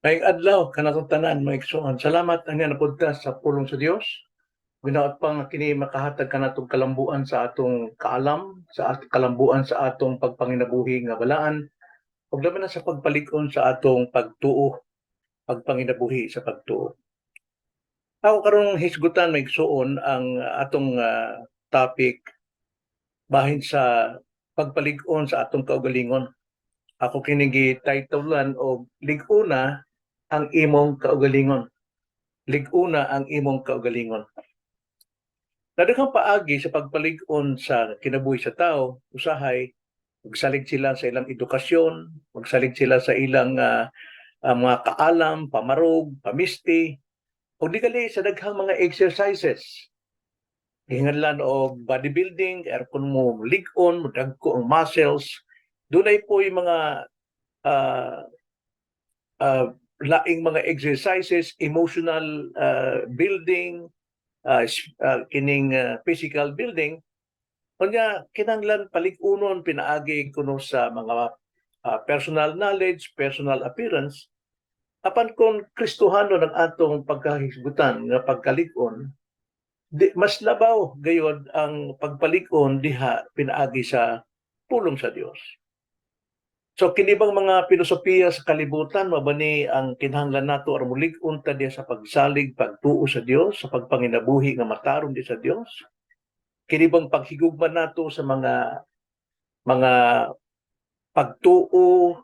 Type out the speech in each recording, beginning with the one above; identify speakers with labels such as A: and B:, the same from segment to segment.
A: Maayong adlaw kanatong tanan, mga igsoon. Salamat ang napunta sa pulong sa Dios. Ginaot pa nga kini makahatag kanatong kalambuan sa atong kaalam, sa atong kalambuan sa atong pagpanginabuhi nga balaan, ug labi na sa pagpalig-on sa atong pagtuo, pagpanginabuhi sa pagtuo. Ako karong hisgutan, mga igsoon, ang atong topic bahin sa pagpalig-on sa atong kaugalingon. Ako kini gi-titlean og "Lig-una ang imong kaugalingon." Lig-una ang imong kaugalingon. Nadaghang paagi sa pagpalig-on sa kinabuhi sa tao. Usahay magsalig sila sa ilang edukasyon, magsalig sila sa ilang mga kaalam, pamarog, pamisti, o di gali sa daghang mga exercises. Gihinganlan og bodybuilding, aron mo lig-on, mo dagko ang muscles. Dunay po yung mga laing mga exercises, emotional building, kining physical building. Unya kinahanglan palig-unon pinaagi kuno sa mga personal knowledge, personal appearance. Apan kung Kristohano ang atong pagkahisgutan nga pagkalig-on, di, mas labaw gayod ang pagpalig-on diha pinaagi sa pulong sa Dios. So kini bang mga filosofiya sa kalibutan mabani ang kinahanglan nato aron molig-on ta diha sa pagsalig, pagtuo sa Dios, sa pagpanginabuhi nga matarong di sa Dios? Kini bang paghigugma nato sa mga pagtuo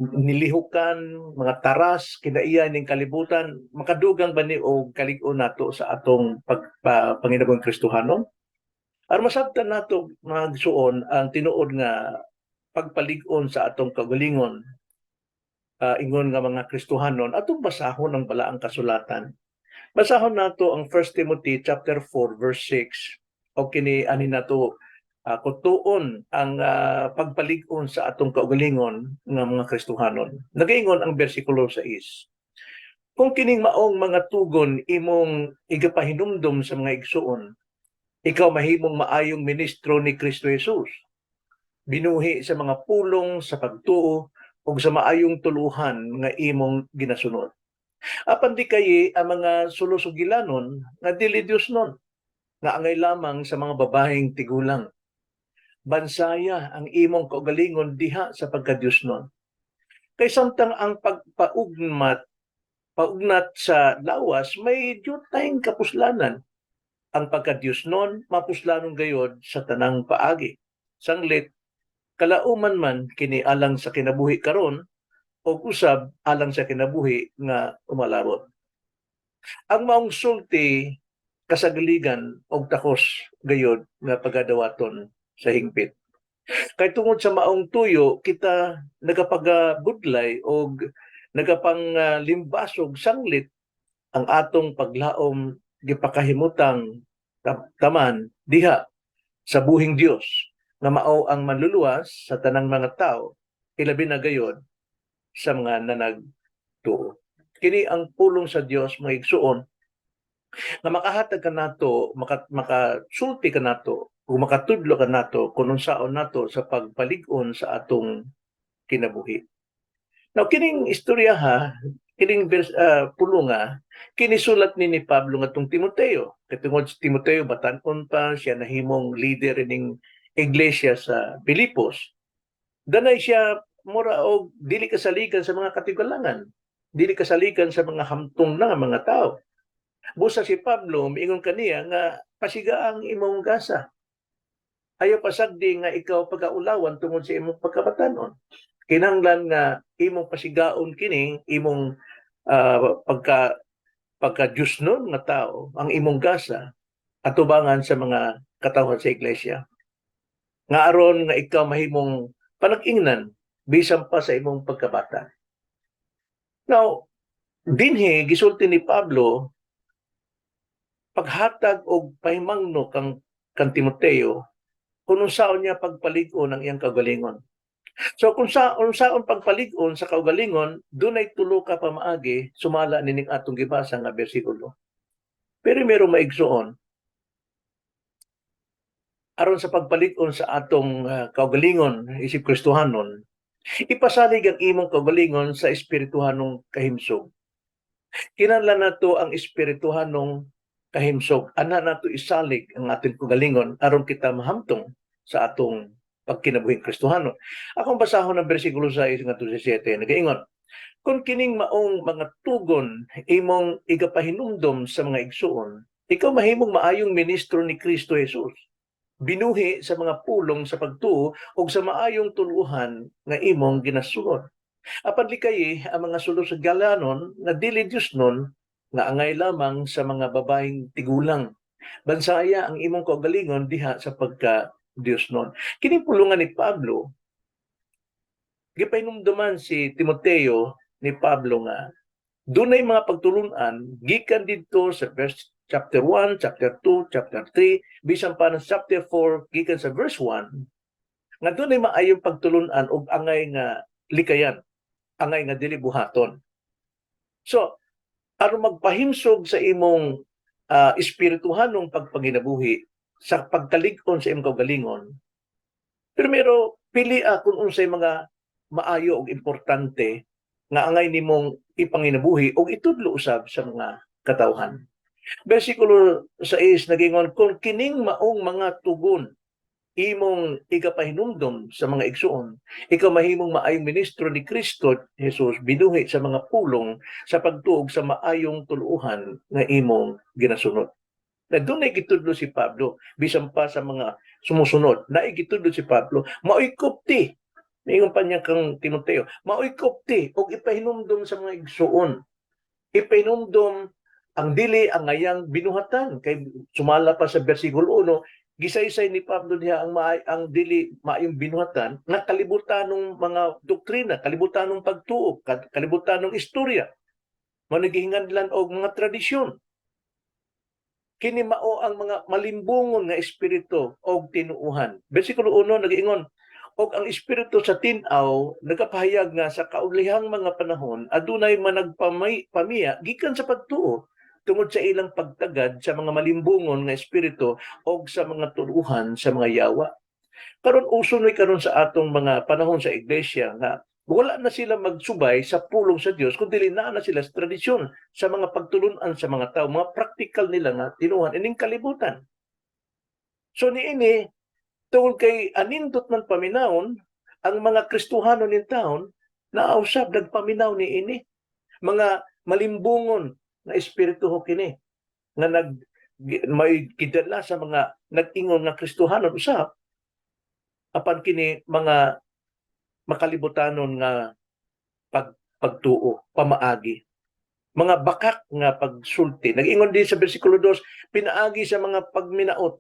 A: nilihukan, mga taras kinaiya ning kalibutan, makadugang ba ni og kalig-on nato sa atong panginabuhing Kristohanon? Aron masabtan nato, mga igsuon, ang tinuod nga pagpalig-on sa atong kaugalingon ingon nga mga Kristohanon, atong basahon ang balaang kasulatan. Basahon nato ang 1 Timothy chapter 4 verse 6 o kini ani nato kutuon ang pagpalig-on sa atong kaugalingon nga mga Kristohanon. Nagaingon ang bersikulo 6: "Kung kining maong mga tugon imong igapahinumdom sa mga igsuon, ikaw mahimong maayong ministro ni Kristo Jesus, binuhi sa mga pulong sa pagtuo ug sa maayong tuluhan nga imong ginasunod. Apan di kay ang mga sulosugilanon nga dili Diosnon, nga angay lamang sa mga babahing tigulang. Bansaya ang imong kaugalingon diha sa pagka-Diosnon. Kay samtang ang pagpaugmat paugnat sa lawas may dyutayng kapuslanan, ang pagka-Diosnon mapuslanon gayod sa tanang paagi. Sanglit kalauman man kini alang sa kinabuhi karon o usab alang sa kinabuhi nga umalabot." Ang maong sulti kasagiligan og takos gayod nga pagadawaton sa hingpit. Kay tungod sa maong tuyo kita nagapagabudlay og nagapanglimbasog, sanglit ang atong paglaom gipakahimutang taman diha sa buhing Dios nga mao ang manluluwas sa tanang mga tao, ilabi na gayod sa mga nanagtuo. Kini ang pulong sa Dios, mga igsuon, nga makahatag kanato, makasulti kanato ug makatudlo kanato kung unsaon nato sa pagpalig-on sa atong kinabuhi. Now kining istorya ha, kining pulunga, kini sulat ni Pablo ngadtong Timoteo. Kay tungod si Timoteo batan-on pa siya, nahimong leader ining iglesia sa Filipos. Danay siya mura og dili kasaligan sa mga katigulangan, dili kasaligan sa mga hamtong na nga mga tao. Busa si Pablo miingon kaniya nga pasiga ang imong gasa. Ayaw pasagdi nga ikaw pagkaulawan tungod sa imong pagkabatanon. Kinahanglan nga imong pasigaon kini imong pagka pagka nun nga tao, ang imong gasa atubangan sa mga katawhan sa iglesia. Nga aron nga ikaw mahimong panag-ingnan bisan pa sa imong pagkabata. Now, dinhi gisulti ni Pablo paghatag og pahimangno kang Timoteo kung unsaon niya pagpalig-on ang iyang kaugalingon. So kung sa unsaon pagpalig-on sa kaugalingon, dunay tulo ka pamaagi sumala nining atong gibasa nga bersikulo. Pero meron maigsuon, aron sa pagpalig-on sa atong kaugalingon isip Kristohanon, Ipasalig ang imong kaugalingon sa espirituhanong kahimsog. Kinahanglan nato ang espirituhanong kahimsog. Ana nato isalig ang ating kaugalingon aron kita mahamtong sa atong pagkinabuhing Kristohano. Akong basahon ang bersikulo 6 ngadto sa 7, nagaingon, "Kung kining maong mga tugon imong igapahinumdom sa mga igsuon, ikaw mahimong maayong ministro ni Kristo Jesus, binuhi sa mga pulong sa pagtuo ug sa maayong tuluhan nga imong ginasunod. Apan likayi ang mga sulosugilanon nga dili Diosnon, nga angay lamang sa mga babaeng tigulang. Bansaya ang imong kaugalingon diha sa pagka Diosnon." Kini pulungan ni Pablo, gipahinumduman si Timoteo ni Pablo nga dunay mga pagtulunan gikan didto sa verse chapter 1, chapter 2, chapter 3, bisan pa ng chapter 4 gikan sa verse 1, nga dunay maayong pagtulunan ug angay nga likayan, angay nga dili buhaton. So, aron magpahimsog sa imong espirituhanong pagpanginabuhi sa pagkalig-on sa imong kaugalingon, primero pili kung unsay mga maayo ug importante nga angay nimong ipanginabuhi ug itudlo usab sa mga katawhan. Versikulo 6 nagingon, "Kung kining maong mga tugon imong igapahinumdom sa mga igsuon, ikaw mahimong maayong ministro ni Kristo Jesus, binuhi sa mga pulong sa pagtuo ug sa maayong tuluhan nga imong ginasunod." Na dunay gitudlo si Pablo bisan pa sa mga sumusunod, naay gitudlo si Pablo, maoy kupti. Niingon pa niya kang Timoteo, maoy kupti og ipahinumdom sa mga igsuon. Ipahinumdom ang dili angayang binuhatan, kay sumala pa sa bersikulo 1, gisaysay ni Pablo diha ang dili maayong binuhatan nga kalibutanong mga doktrina, kalibutanong pagtuo, kalibutanong istorya. Mao gihinganlan og mga tradisyon. Kini mao ang mga malimbungon nga espiritu og tinuohan. Bersikulo 1 nagiingon, "Og ang espiritu sa tin-aw nagapahayag nga sa kaulihang mga panahon adunay managpamay pamiya gikan sa pagtuo tungod sa ilang pagtagad sa mga malimbungon nga espiritu og sa mga tuluhan sa mga yawa." Karon, uso ni karon sa atong mga panahon sa iglesia nga wala na sila magsubay sa pulong sa Dios, kundi naa na sila sa tradisyon, sa mga pagtulunan sa mga tao, mga practical nila nga tinuhan ining kalibutan. So niini, tungod kay anindot man paminawon ang mga Kristohano ning taon, nausab nagpaminaw ni ini mga malimbungon nga espiritu ho kini nga nag may gidala sa mga nag-ingon nga Kristohanon usab, apan kini mga makalibutanon nga pagtuo, pamaagi, mga bakak nga pagsulti. Nag-ingon din sa bersikulo 2, "Pinaagi sa mga pagminaot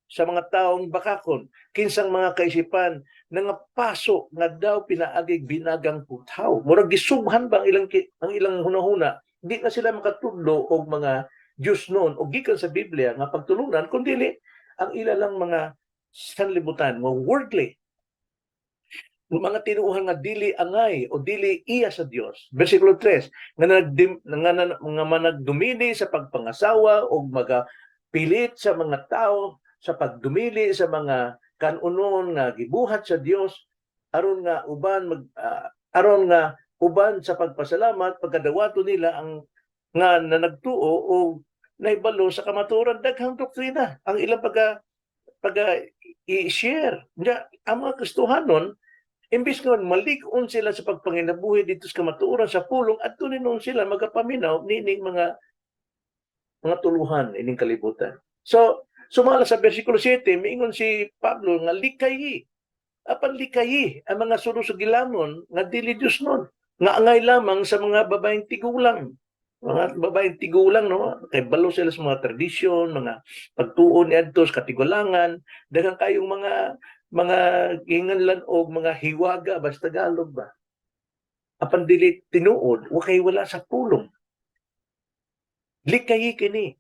A: sa mga taong bakakon, kinsang mga kaisipan nangapaso nga daw pinaagi binagang puthaw." Murag gisubhan ba ang ilang hunahuna, di na sila makatudlo og mga Diosnon o gikan sa Biblia nga pagtulunan, kundi ang ila lang mga sanlibutan, mga worldly, mga tinuohan nga dili angay o dili iya sa Dios. Versikulo 3, nga managdumili sa pagpangasawa o magapilit sa mga tao sa pagdumili sa mga kanunon nga gibuhat sa Dios, aron nga uban sa pagpasalamat pagkadawato nila ang nga nanagtuo o nahibalo sa kamatuoran. Daghang doktrina ang ilang pagka pagka i-share. Nya, ang mga Kristohanon, imbis nga malig-on sila sa pagpanginabuhi dito sa kamatuoran sa pulong, adto ni noon sila magapaminaw nining mga tuluhan ining kalibutan. So, sumala sa versikulo 7, miingon si Pablo nga likayi. Apan likayi ang mga surusugilanon nga dili Diosnon, nga angay lamang sa mga babaeng tigulang. Mga babaeng tigulang, no, kay balo sila sa mga tradisyon, mga pagtuon niadto sa katigulangan, daghan kayong mga gihinganlan og mga hiwaga ba sa Tagalog ba. Apan dili tinuod, wa kay wala sa pulong. Likayi kini.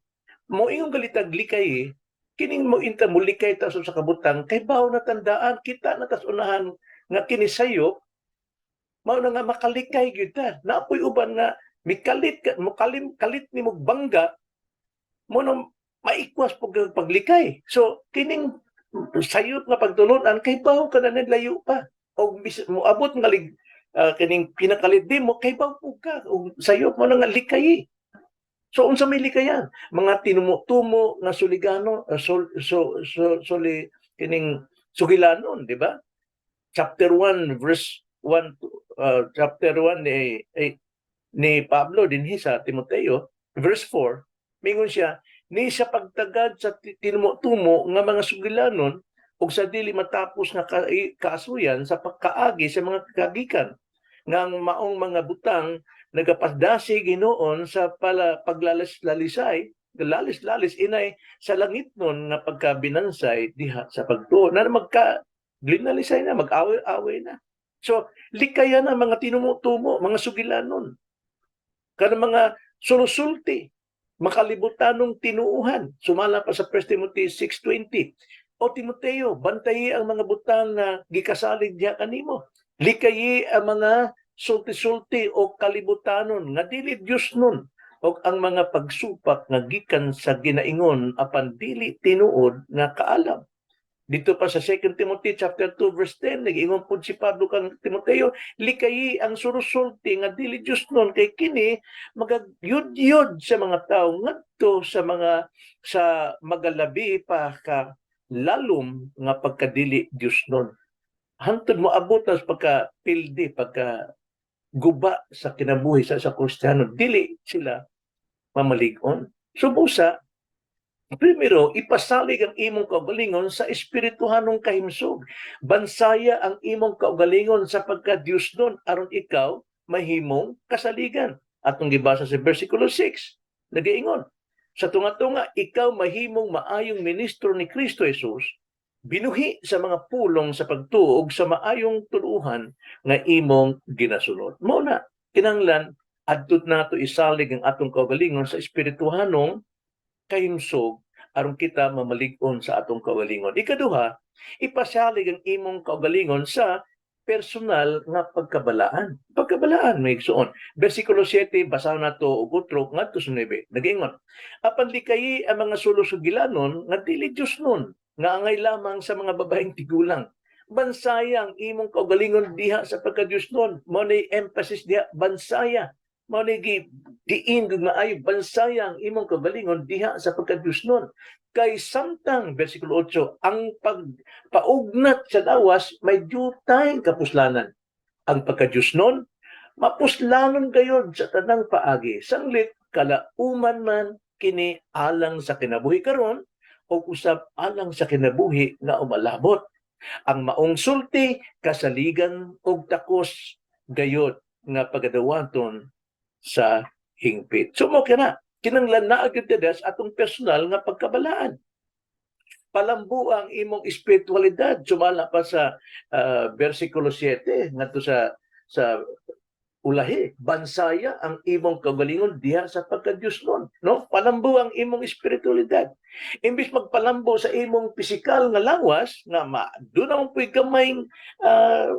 A: Mo ingon galitag likayi, kining mo inta mo likay ta sa kabutang kay bawo na tandaan kita na tas unahan nga kini sayo mao na nga makalikay gyud ta. Naapoy uban nga mikalit ka, mokalim kalit nimo bangga mo na maikwas pag paglikay. So kining sayop nga pagtulunan kay bawo ka na naglayo pa. Og moabot nga kining pinakalidlim mo kay po ka og sayop mo na nga likayi. So unsa may likayan? Mga tinumo-tumo nga suligano, sol, so, so, soli kining sugilanon, di ba? Chapter 1 verse 1, chapter 1 ni Pablo dinhi sa Timoteo, verse 4, mingon siya ni sa pagtagad sa tinumo-tumo nga mga sugilanon ug sa dili matapos nga kaasuyan sa pagkaagi sa mga kagikan nga ang maong mga butang nagapadasig hinuon sa pala paglalis-lalisay, lalis-lalis inay sa langit nun nga pagkabinansay diha sa pagtuo na magka glinalisay na, mag-away-away na. So likayan ang mga tinumo-tumo, mga sugilanon, kanang mga sulusulti, makalibutanong tinuuhan, sumala pa sa 1 Timothy 6:20. O Timoteo, bantayi ang mga butang nga gikasalig diha kanimo. Likayi ang mga sulti-sulti o kalibutanon nga dili Dios nun o ang mga pagsupak nga gikan sa ginaingon apan dili tinuod nga kaalam. Dito pa sa 2 Timothy chapter 2 verse 10, nag-ingon pud si Pablo kang Timoteo, likayi ang surusulti nga dili Dios nun kay kini magagyud-yud sa mga tawo ngadto sa mga sa magalabi pa ka lalom nga pagkadili Dios nun. Hantod mo abot na sa pagka pildi, pagka guba sa kinabuhi sa Kristiyano, dili sila mamalig-on. So busa, primero, ipasalig ang imong kaugalingon sa espirituhanong kahimsog. Bansaya ang imong kaugalingon sa pagka Dios nun aron ikaw mahimong kasaligan. Atong gibasa sa versikulo 6, nagaingon, sa tunga-tunga, ikaw mahimong maayong ministro ni Kristo Jesus, binuhi sa mga pulong sa pagtuo ug sa maayong tuluhan nga imong ginasunod. Mao na, kinahanglan adto nato isalig ang atong kaugalingon sa espirituhanong kahimsog aron kita mamalig-on sa atong kaugalingon. Ikaduha, ipasalig ang imong kaugalingon sa personal nga pagkabalaan. Pagkabalaan, mga igsoon. Versikulo 7, basahon nato og otro ngadto sa 9. Nagaingon, apan likayi ang mga sulusugilanon nga dili Dios nun, nga angay lamang sa mga babaeng tigulang. Bansaya ang imong kaugalingon diha sa pagka-Dios nun. Mao nay emphasis diha, bansaya. Mao nay gi diin gud maayo, bansaya ang imong kaugalingon diha sa pagka-Dios nun. Kay samtang, versikulo 8, ang pagpaugnat sa lawas may jutay kapuslanan. Ang pagka-Dios nun, mapuslanon gayod sa tanang paagi. Sanglit, kalauman man kini alang sa kinabuhi karon o usab alang sa kinabuhi nga umalabot. Ang maong sulti kasaligan og takos gayod nga pagadawaton sa hingpit. So mo kana kinanglan naa gyud sa atong personal nga pagkabalaan. Palambo ang imong espiritualidad, sumala pa sa versikulo 7 ngadto sa ulahi, bansaya ang imong kaugalingon diha sa pagka-Dios nun, no? Palambo ang imong espiritualidad. Imbis magpalambo sa imong pisikal nga lawas nga ma doon naman puy gamay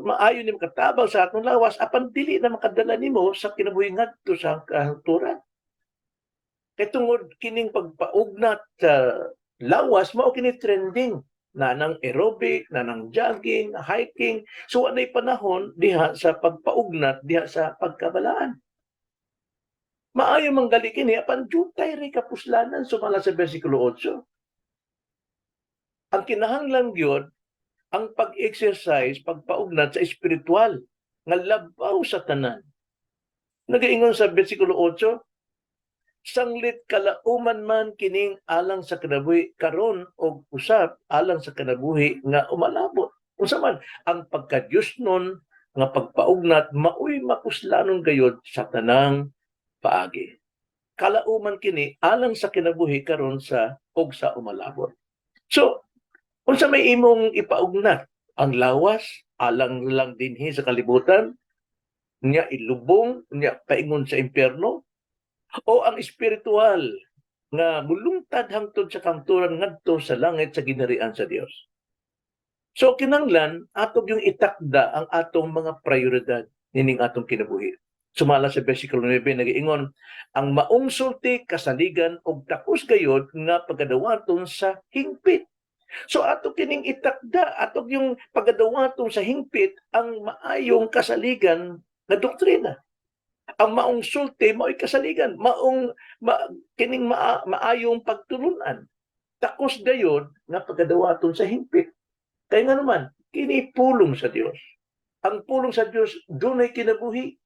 A: maayo ni makatabang sa atong lawas, apan dili na makadala nimo sa kinabuhi ngadto sa kahangturan. Kay tungod kining pagpaugnat sa lawas mao kini trending na ng aerobic, na ng jogging, hiking. So anay panahon diha sa pagpaugnat diha sa pagkabalaan. Maayo man gali kini apan jutay ray kapuslanan, sumala sa versikulo 8. Ang kinahanglan gyud ang pag-exercise, pagpaugnat sa espiritual nga labaw sa tanan. Nagaingon sa versikulo 8, sanglit kalauman man kining alang sa kinabuhi karon og usab alang sa kinabuhi nga umalabot. Unsa man ang pagka-Dios nun nga pagpaugnat maoy mapuslanon gayod sa tanang paagi. Kalauman kini alang sa kinabuhi karon sa og sa umalabot. So, unsa may imong ipaugnat? Ang lawas alang lang dinhi sa kalibutan, nya ilubong, nya paingon sa impyerno, o ang espiritual nga mulungtad hangtod sa kangturan ngadto sa langit, sa ginharian sa Dios? So kinanglan ato yung itakda ang atong mga prioridad nining atong kinabuhi. Sumala sa versikulo 9, nagaingon, ang maong sulti kasaligan og takos gayod nga pagadawaton sa hingpit. So ato kining itakda, ato yung pagadawaton sa hingpit ang maayong kasaligan nga doktrina. Ang maong sulti mao'y kasaligan, maong kining maayong pagtulunan. Takos gayod nga pagadawaton sa hingpit. Kay nga naman, kini pulong sa Dios. Ang pulong sa Dios dunay kinabuhi.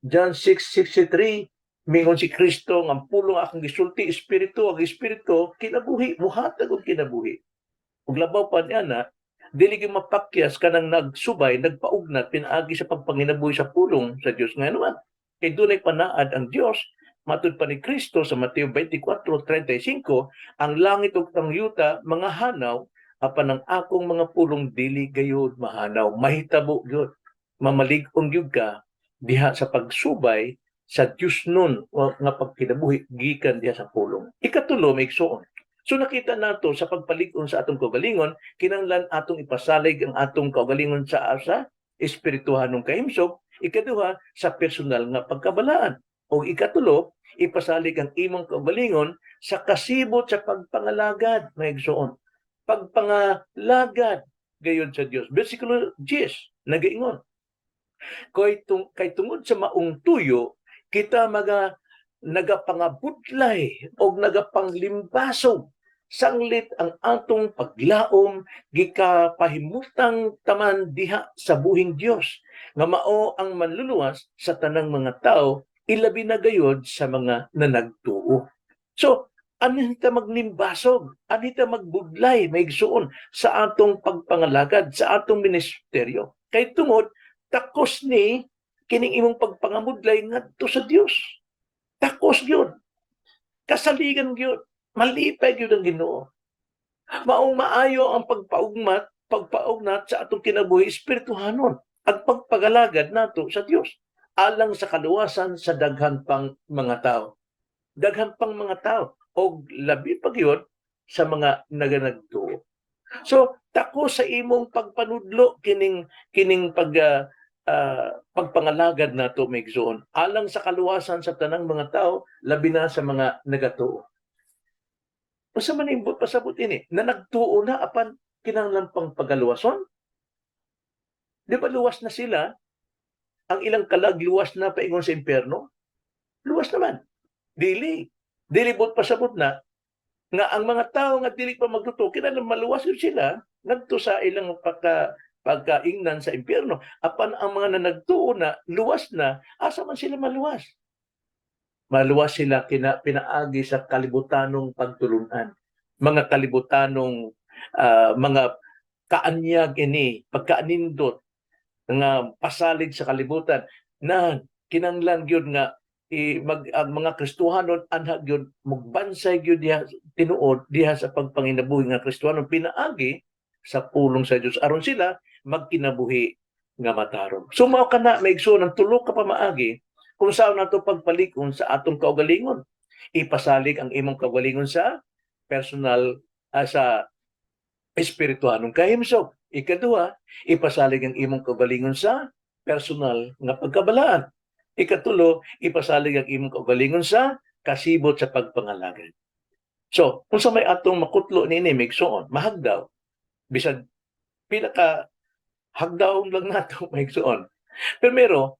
A: John 6:63, mingon si Kristo nga ang pulong akong gisulti espiritu, ang espiritu kinabuhi, muhatag og kinabuhi. Ug labaw pa niya na dili gyud mapakyas kanang nagsubay, nagpaugnat pinaagi sa pagpanginabuhi sa pulong sa Dios. Nga naman, kay dunay panaad ang Dios, matud pa ni Kristo sa Mateo 24:35, ang langit ug ang yuta mga hanaw, apan ang akong mga pulong dili gayud mahanaw. Mahitabo gyud, mamalig-on gyud ka diha sa pagsubay sa Dios nun nga pagkinabuhi gikan diha sa pulong. Ikatulo, mga igsoon. So nakita nato sa pagpalig-on sa atong kaugalingon, kinahanglan atong ipasalig ang atong kaugalingon sa espirituhanong kahimsog, ikaduha, sa personal nga pagkabalaan. O ikatulo, ipasalig ang imong kaugalingon sa kasibot sa pagpangalagad, mga igsoon. Pagpangalagad gayud sa Dios. Versikulo 10, nagaingon: Kay tungod sa maong tuyo, kita mga nagapangabudlay o nagapanglimbasog sanglit ang atong paglaom gikapahimutang taman diha sa buhing Dios nga mao ang manluluwas sa tanang mga tao, ilabi na gayod sa mga nanagtuo. So, anhi ta maglimbasog, anhi ta magbudlay, mga igsuon, sa atong pagpangalagad, sa atong ministeryo? Kay tungod takos ni kining imong pagpangamudlay ngadto sa Dios. Takos gyud. Kasaligan gyud. Malipay gyud ang Ginoo. Maong maayo ang pagpaugmat, pagpaugnat sa atong kinabuhi espirituhanon, ang pagpagalagad nato sa Dios alang sa kaluwasan sa daghan pang mga tao. Daghan pang mga tao og labi pa gyud sa mga naganagtuo. So, tako sa imong pagpanudlo kining kining pag ah, ah, pagpangalagad nato, mga igsoon, alang sa kaluwasan sa tanang mga tao, labi na sa mga nagatuo. Unsa man imbot pasabot ini? Na nagtuo na apan kinahanglan pang pagaluwason? Di ba luwas na sila? Ang ilang kalag luwas na paingon sa impyerno? Luwas naman. Dili. Dili buot pasabot na nga ang mga tao nga dili pa magtotoo, kinahanglan maluwas yun sila ngadto sa ilang pagkaingnan sa impyerno. Apan ang mga nanagtuo na luwas na, asa man sila maluwas? Maluwas sila pinaagi sa kalibutanong pagtulunan. Mga kalibutanong mga kaanyag ini, pagkaanindot nga pasalig sa kalibutan na kinanglan gyud nga ang mga Kristohanon anha gyud mugbansay gyud diha tinuod diha sa pagpanginabuhi nga Kristohanon pinaagi sa pulong sa Dios aron sila magkinabuhi nga matarong. So mao kana, mga igsoon, ang tulo ka pamaagi kung saan nato pagpalig-on sa atong kaugalingon. Ipasalig ang imong kaugalingon sa personal sa espirituhanong kahimsog. Ikaduha, ipasalig ang imong kaugalingon sa personal nga pagkabalaan. Ikatulo, ipasalig ang imong kaugalingon sa kasibot sa pagpangalagad. So, kung sa may atong makutlo ni mga igsoon, mahagdaw, bisag pila ka hagdaw lang nato, mga igsoon. Primero,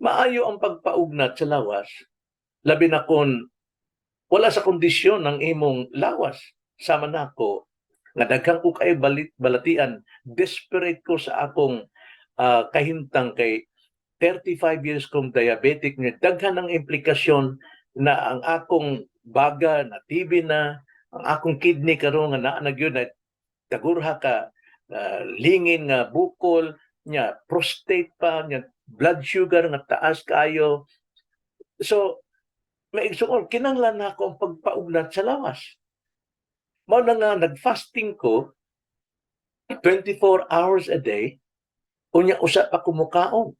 A: maayo ang pagpaugnat sa lawas, labi na kung wala sa kondisyon ng imong lawas. Sama nako, nga daghan ko kay balatian, desperate ko sa akong kahimtang kay 35 years kong diabetic nga daghan ang implikasyon na ang akong baga na TB na, ang akong kidney karon nga naa na gyud na dagurha ka lingin nga bukol nya, prostate pa nya, blood sugar nga taas kaayo. So, mga igsoon, kinahanglan na ako ang pagpaugnat sa lawas. Mao na nga nag-fasting ko 24 hours a day, unya usa pa ko mukaon.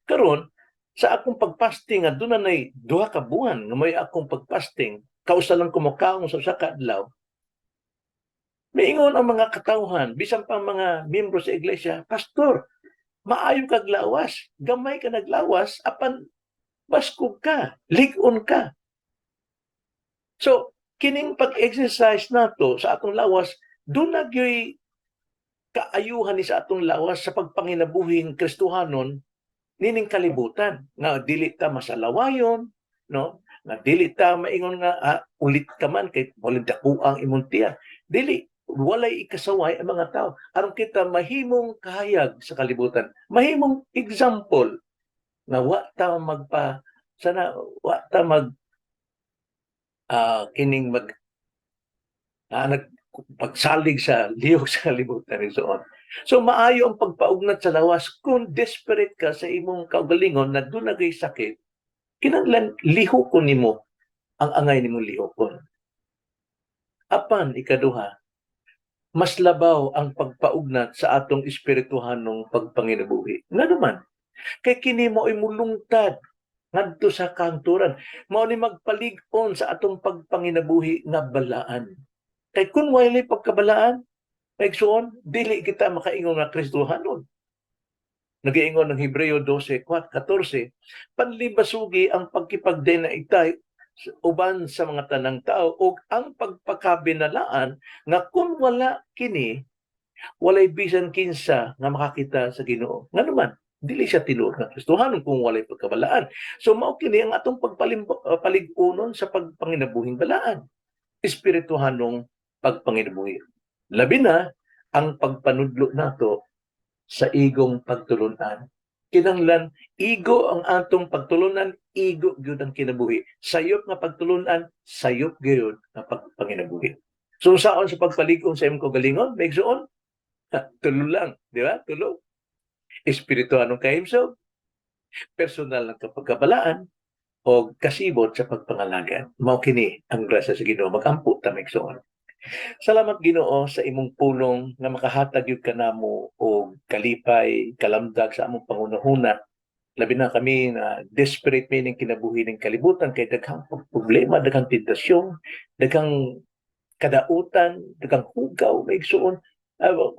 A: Karon sa akong pagfasting nga doon na nay 2 ka buwan nga may akong pagfasting, kausa lang ko mukaon sa usa ka adlaw. Miingon ang mga katawhan, bisan pa ang mga miyembro sa iglesia, "Pastor, maayo kag lawas, gamay ka naglawas, apan baskog ka, lig-on ka." So, kining pag-exercise nato sa atong lawas, Duna gyoy kaayuhan ni sa atong lawas sa pagpanginabuhing Kristohanon nining kalibutan nga dili ta masalawayon, no, nga dili ta maingon nga ulit ka man kay walay dako ang imong tiyan. Dili, walay ikasaway ang mga tao aron kita mahimong kahayag sa kalibutan, mahimong example nga wa ta magpa sana, wa ta mag kining mag nag pagsalig sa lihok sa kalibutan and so on. So maayo ang pagpaugnat sa lawas kung desperate ka sa imong kaugalingon na duna kay sakit, kinahanglan lihokon nimo ang angay nimong lihokon. Apan ikaduha, mas labaw ang pagpaugnat sa atong espirituhanong pagpanginabuhi. Nga naman, kay kini mo ay mulungtad ngadto sa kahangturan. Mao ni magpalig-on sa atong pagpanginabuhi nga balaan. Kay kung walay pagkabalaan, igsuon, dili kita makaingon nga Kristohanon. Nagiingon ng Hebreo 12:14, "Panlibasugi ang pagkipagdinaitay uban sa mga tanang tao ug ang pagpakabinalaan nga kung wala kini, walay bisan kinsa nga makakita sa Ginoo." Nga naman, dili siya tinuod nga Kristohanon kung walay pagkabalaan. So mao kini ang atong pagpalig-unon sa pagpanginabuhing balaan, espirituhanong pagpanginabuhi. Labi na ang pagpanudlo nato sa igong pagtulunan. Kinanglan igo ang atong pagtulunan, igo gyud ang kinabuhi. Sayop nga pagtulunan, sayop gyud nga pagpanginabuhi. So saon sa pagpalig-on sa imong kaugalingon, maigsuon? Tulo lang, di ba? Tulo. Espirituhanong kahimsog, personal nga pagkabalaan, o kasibot sa pagpangalagad. Mao kini ang grasya sa Ginoo. Magampo ta, maigsuon. Salamat, Ginoo, sa imong pulong nga makahatag gyud kanamo og kalipay, kalamdag sa among panghunahuna. Labi na kami na desperate meaning kinabuhi ng kalibutan kay daghang problema, daghang tentasyon, daghang kadautan, daghang hugaw, maigsuon.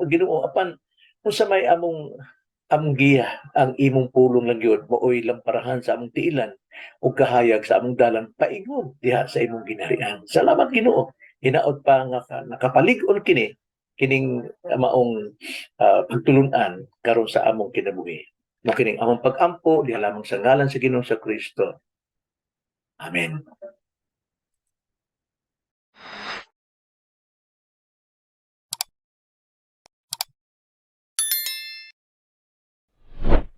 A: Ginoo, apan unsa may among giya, ang imong pulong lang gyud maoy lamparahan sa among tiilan ug kahayag sa among dalan paingon diha sa imong ginharian. Salamat, Ginoo. Hinaot pa nga nakapalig-on kining maong pagtulunan karon sa among kinabuhi. Mao kining among pag-ampo diha lamang sa ngalan sa Ginoong sa Kristo. Amen.